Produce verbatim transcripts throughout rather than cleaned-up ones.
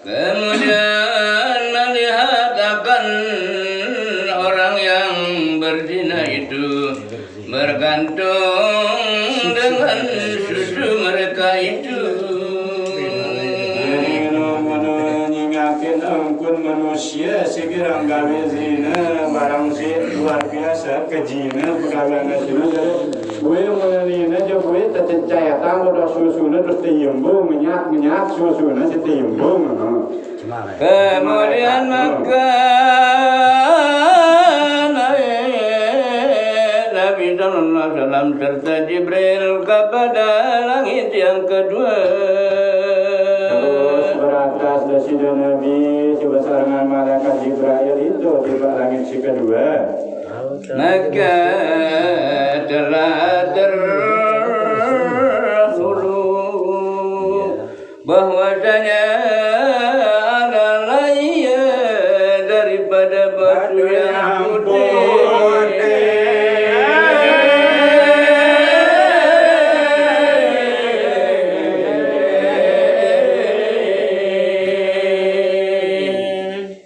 Kemudian melihat akan orang yang berzina itu bergantung dengan susu mereka itu. Nyingakin angkun manusia sing gawe zina barang si luar biasa kejina perkawinannya zina. Jadi, gue menelina aja gue tercecayatan udah susuna terus timbung, menyak-menyak susuna si timbung. Kemudian maka naik Nabi sallallahu alaihi wasallam serta Jibril kepada langit yang kedua. Terus beratas dasida Nabi sebesarengan malaikat Jibril itu di langit si kedua. Maka telah terdahulu bahwasanya adalah ia daripada batu yang putih.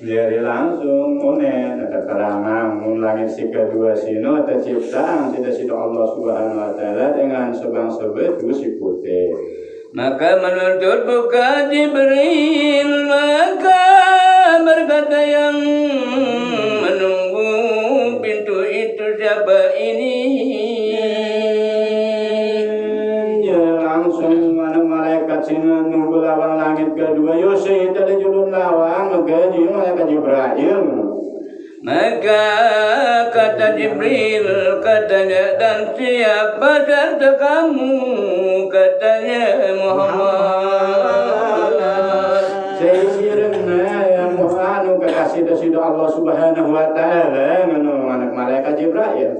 Jadi langsung unen ada karangan mun langit si kedua sino tercipta sida sida Allah Subhanahu wa taala dengan sebang sebut si putih. Maka menuntut buka Jibril, maka berkata yang menunggu pintu itu, "Siapa ini?" Ya, langsung mana malaikat sing nunggu lawang langit kedua, yo sing tadi julun lawang, maka malaikat Jibril. Maka kata Jibril, katanya, "Dan siapa serta kamu?" Katanya, "Muhammad." Saya sirna ya Muhammad, kekasih dari Allah Subhanahu wa taala, ngono anak malaikat Jibril.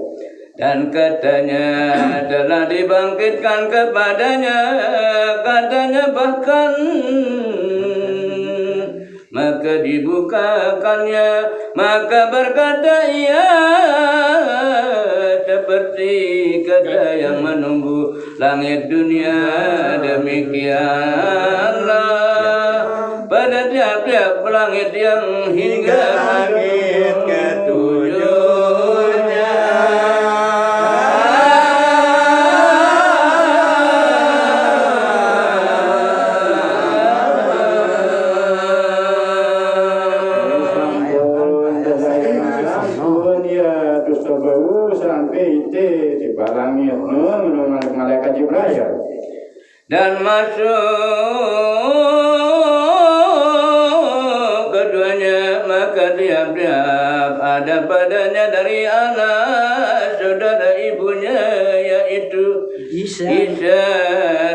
Dan katanya telah dibangkitkan kepadanya, katanya bahkan maka dibukakannya, maka berkata ia seperti kata yang menunggu langit dunia. Demikianlah pada tiap-tiap langit yang hingga langit ketujuhnya. Sampun ya, terus bau sampai itu di langit, no, menurut malaikat Jibril. Dan masuk keduanya, maka tiap-tiap ada padanya dari anak saudara ibunya, yaitu Isa. Isa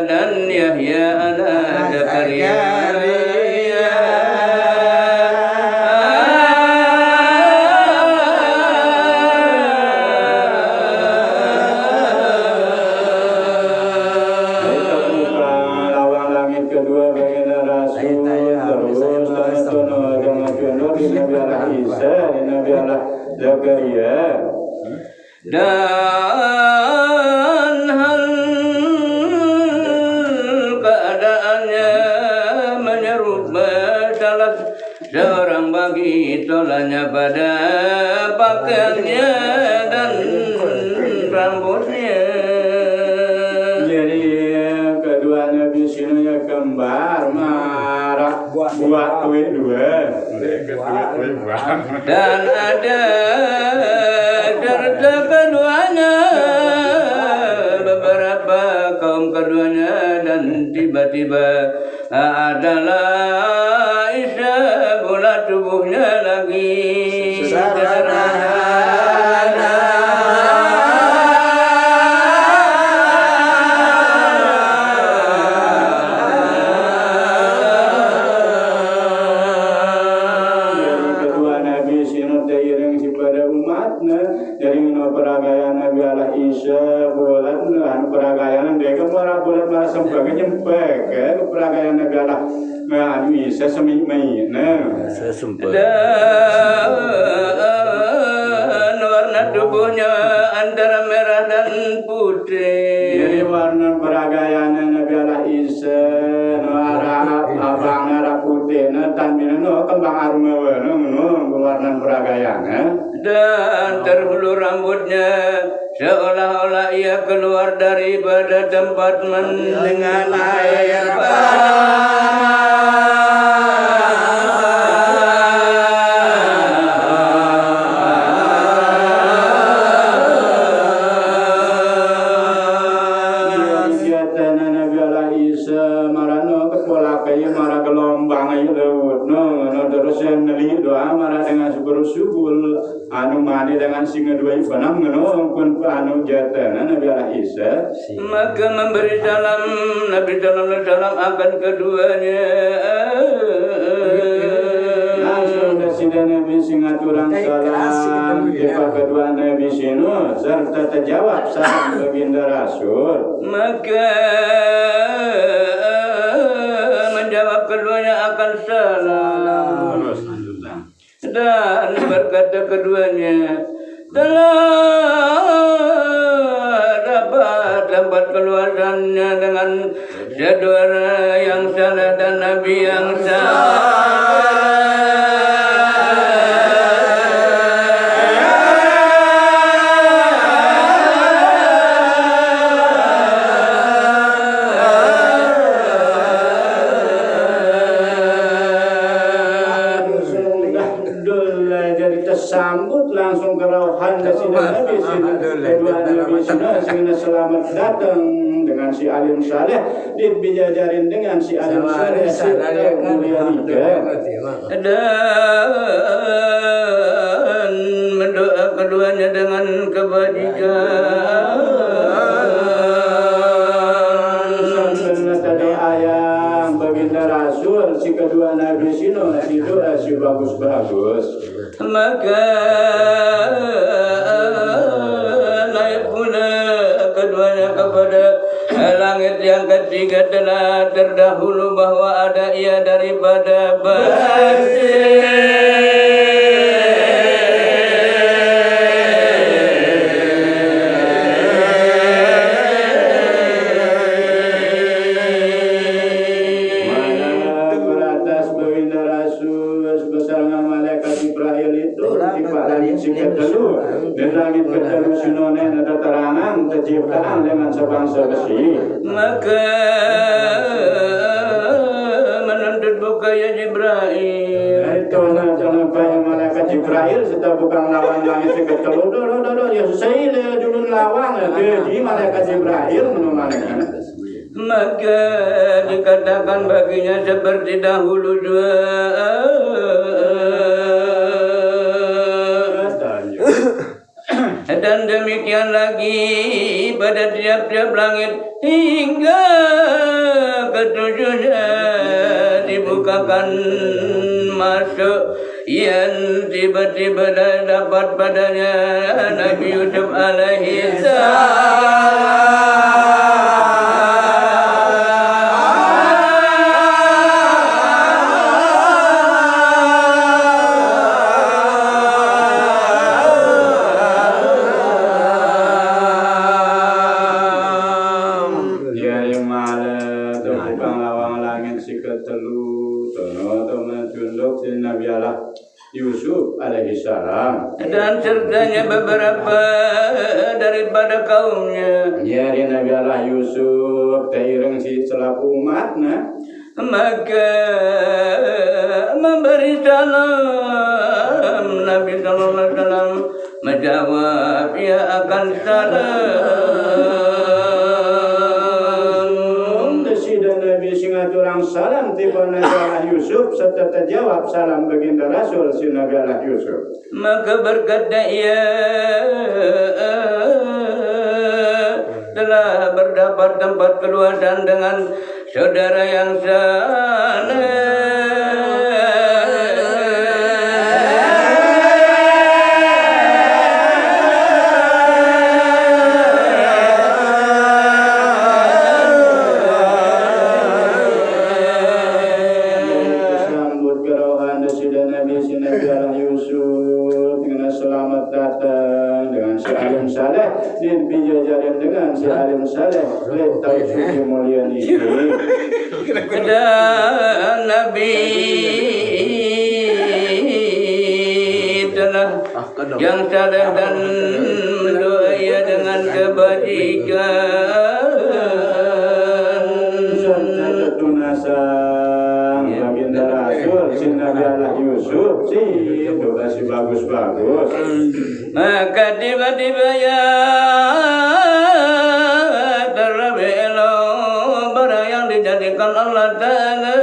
dan Yahya anak Zakaria. Lawang langit kedua baginda Rasul, terus sama tono agama pionor di Nabi Allah Isa, di Nabi Allah Zakaria. Dan hal keadaannya menyerupa salah seorang bagi tolanya pada pakaiannya dan rambutnya. Jadi kedua Nabi sini ya kembar, marah buat tuh dua. Dan ada serta keduanya beberapa kaum keduanya, dan tiba-tiba adalah Isa bola tubuhnya lagi. Kedua Nabi sinu teiring si pada umatnya. Jadi no peragayan Nabi Allah Isa bulan anu peragayan deka mara bulan mara sempega nyempega peragayan Nabi Allah. Nah, anu Isa semi mei nah. Sesempet. Dan warna tubuhnya antara merah dan putih. Jadi warna peragayan Nabi Allah Isa no arah abang arah putih. Nah, tan bineno kembang armawa, no, ngono, warnan peragayange. Dan terhulu rambutnya, seolah-olah ia keluar daripada tempat men-, dengan air panas. Jatana Nabi Allah Isa, marano kepola kaya mara gelombang ayu laut, no, no, terus yang neli doa mara dengan subur-subur, anu mane dengan singa dua ibanam, no, pun anu jatana Nabi Allah Isa. Maka memberi salam Nabi sallallahu alaihi wasallam akan keduanya. Langsung Sida Nabi sing ngaturang salam, kedua Nabi sinu, serta terjawab salam Baginda Rasul. Maka menjawab keduanya akan salam. Dan berkata keduanya, telah dapat tempat keluasannya dengan saudara yang saleh dan Nabi yang saleh. Dul, jadi tersambut langsung ke rauhan dari sini. Nabi sini, kedua Nabi sini, sehingga selamat datang dengan si alim saleh, dibijajarin dengan si alim saleh, si mulia nikah. Dan mendoa keduanya dengan kebajikan. Sambil tadi ayang Baginda Rasul, si kedua Nabi sino, si doa, si bagus-bagus. Maka naik pula keduanya kepada langit yang ketiga, telah terdahulu bahwa ada ia daripada besi. Mana beratas Baginda Rasul sebesar malaikat Jibril itu di langit ketelu. Di langit ketelu sinone ada terangan, terciptaan dengan sebangsa besi. Maka menuntut buka ya Jibril. Itu, nah, kenapa yang malaikat Jibril serta bukan lawan langit ketelu, do, do, do, do, ya, saya dulu lawan, ya, di malaikat Jibril, menurut malaikat. Maka dikatakan baginya seperti dahulu juga. Dan demikian lagi pada tiap-tiap langit hingga ketujuhnya dibukakan masuk. Yang tiba-tiba dapat padanya Nabi Yusuf alaihi salam. Jadi malah tukang lawang langit si ketelu, tono, tono, cunduk si Nabi Allah Yusuf alaihissalam. Dan sertanya beberapa daripada kaumnya. Nyari Nabi Allah Yusuf, teiring si selaku umat, nah. Maka memberi salam Nabi sallallahu alaihi wasallam, menjawab ia akan salam. Sida Nabi sing aturang salam tiba Nabi Allah Yusuf, serta terjawab salam Baginda Rasul si Nabi Allah Yusuf. Maka berkata ia, telah berdapat tempat keluasan dengan saudara yang saleh. Sambut kerohan Sida Nabi, Sida Nabi Allah Yusuf, dengan selamat datang, dengan selamat Saleh, din pijajarin dengan si alim saleh, lek tau suci mulia niki. Dan Nabi telah yang saleh dan mendoa ia dengan kebajikan. Serta ketunasan baginda Rasul, si Nabi Allah Yusuf, si doa si bagus-bagus. Maka tiba-tiba ia terlebih elok barang yang dijadikan Allah Ta'ala.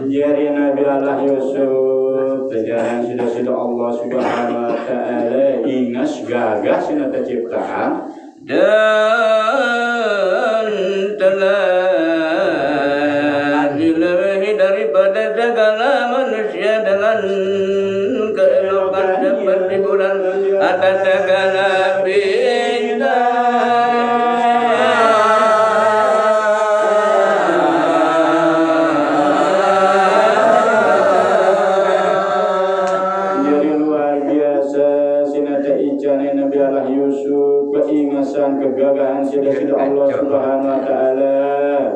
Jari Nabi Allah Yusuf, tejaran sida-sida Allah Subhanahu wa Ta'ala, ingas gagah sina teciptaan. Dan telah dilebihi daripada segala manusia dengan keelokan seperti bulan atas segala bintang. Jadi luar biasa sina teican Nabi Allah Yusuf, keingasan kegagahan sida-sida Allah Subhanahu wa Ta'ala.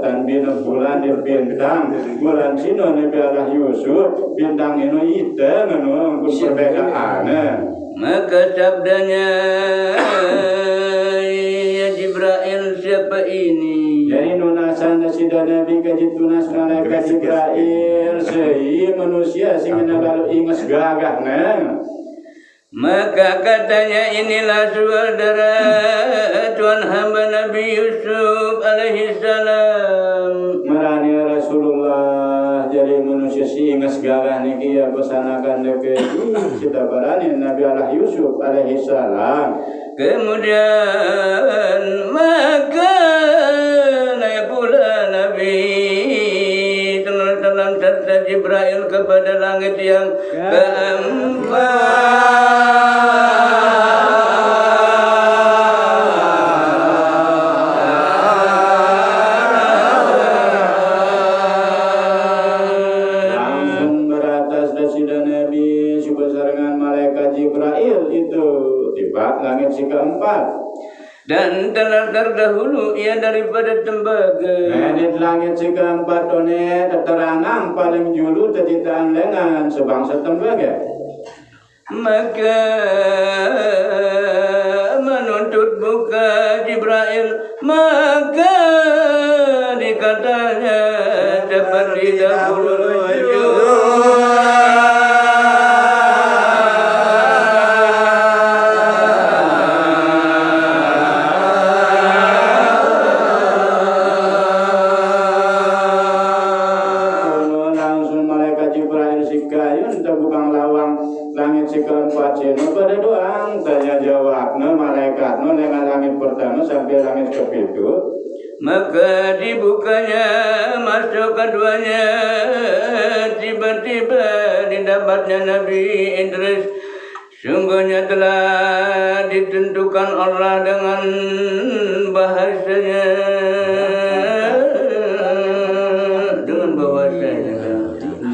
Tan bina bulan di bintang, bulan sina Nabi Allah Yusuf, bintang ino ita nganu pun perbedaan. Maka sabdanya, "Ya Jibril, siapa ini?" Jadi nunasan sida Nabi kaji tunas malaikat Jibril, si manusia sing lalu ingas gagah nang. Maka katanya, "Inilah saudara Tuhan hamba Nabi Yusuf alaihi salam." Marani Rasulullah, jadi manusia si ingas gagah niki ya pesanakan deke kita barani Nabi Allah Yusuf alaihi salam. Kemudian maka naik pula Nabi sallallahu alaihi wasallam serta Jibril kepada langit yang keempat. Langsung beratas dah sida Nabi, suba sarengan malaikat Jibril itu tiba langit si keempat. Dan telah terdahulu ia daripada tembaga. Nah, di langit si keempat tu ni, teterangan paling julu tecitaan lengan sebangsa tembaga. Maka menuntut buka Jibril, maka dikatanya seperti dahulu jua. Langsung malaikat Jibril si kayun, tebukang lawang langit si keempat sino pada doang. Tanya jawabna malaikatna dengan langit pertama sampai langit kepitu. Maka dibukanya masuk keduanya. Tiba-tiba didapatnya Nabi Idris. Sungguhnya telah ditentukan Allah dengan bahasanya. Dengan bahasanya.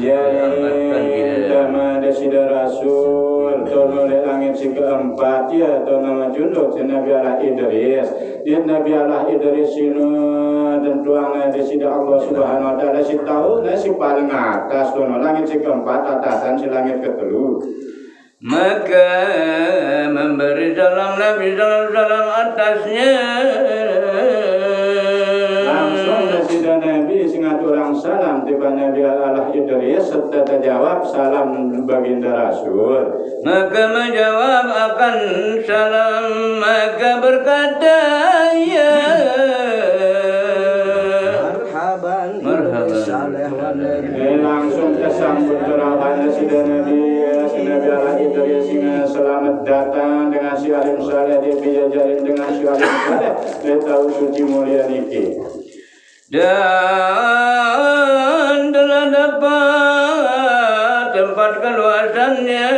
Jadi, sama ada sida Rasul, tono di langit si keempat, ya, tono majunduk si Nabi Allah Idris. Di Nabi Allah Idris sino tentuang ada sida Allah Subhanahu wa Ta'ala si tahu, nah, si paling atas, tono langit si keempat, atasan si langit ketelu. Maka memberi salam Nabi sallallahu alaihi wasallam atasnya. Langsung nasida Nabi sing aturang salam tiba Nabi Allah Idris serta terjawab salam baginda Rasul. Maka menjawab akan salam, maka berkata, "Ya." Marhaban. Marhaban. Saleh wa Nabi. Eh, langsung tersambut terawan sida Nabi, ya, si Nabi Allah Idris, sing selamat datang dengan si alim saleh, dia diajarin dengan si alim saleh, dia tahu suci mulia niki. Dan telah dapat tempat keluasannya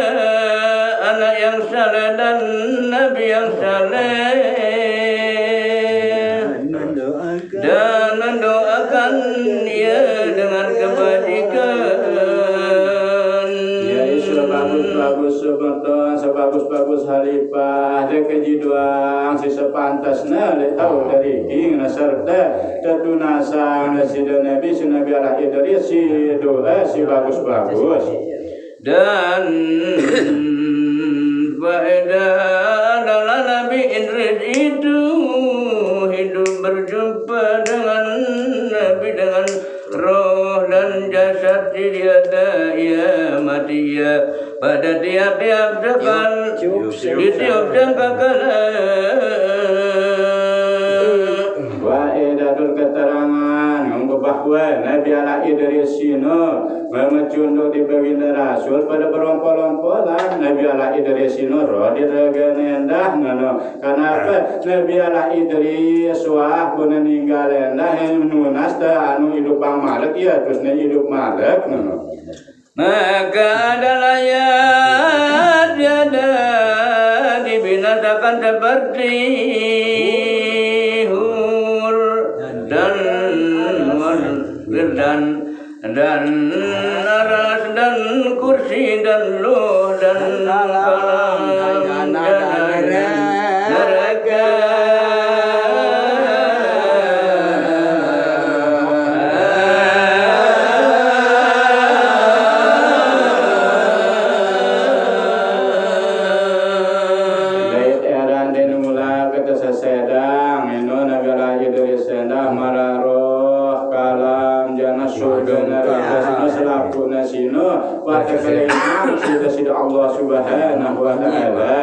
anak yang saleh dan Nabi yang saleh. Dan mendoakan ia dengan kebajikan. Ya, Isra Bagus-bagus halipah, dek kaji doang si sepantasna, dek tahu dari king, na serta tetunasang na sida Nabi, si Nabi Allah Idris, si doa, si bagus-bagus. Dan faedah adalah Nabi Idris itu hidup berjumpa dengan Nabi, dengan roh dan jasad di dia, ia mati ia pada tiap-tiap dekat, tiup, tiup, di tiup sangkakala. Wa edatul keterangan yang bahwa Nabi Allah Idris sino memecunduk di baginda Rasul pada berompolan-ompolan. Nabi Allah Idris sino roh di raga nendah, ngono. Kenapa Nabi Allah Idris wah pun ninggal endah, yang nunas ta anu hidup bang malek, ya, terus na hidup malek, ngono. Maka adalah ya tiada dibinasakan seperti hur dan dan dan aras dan kursi dan loh dan kalam dan neraka. Dait eran den mula kata sesedang, ino nagara Idris endah mararoh kalam jana surga neraka sino selaku na sino, wa tekelingan sida sida Allah Subhanahu wa Ta'ala.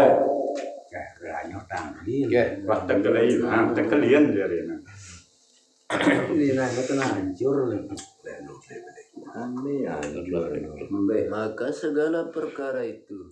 Nggih, wa tekelingan, tekelien jarina. Ini nah, itu nah hancur. Ini hancur. Maka segala perkara itu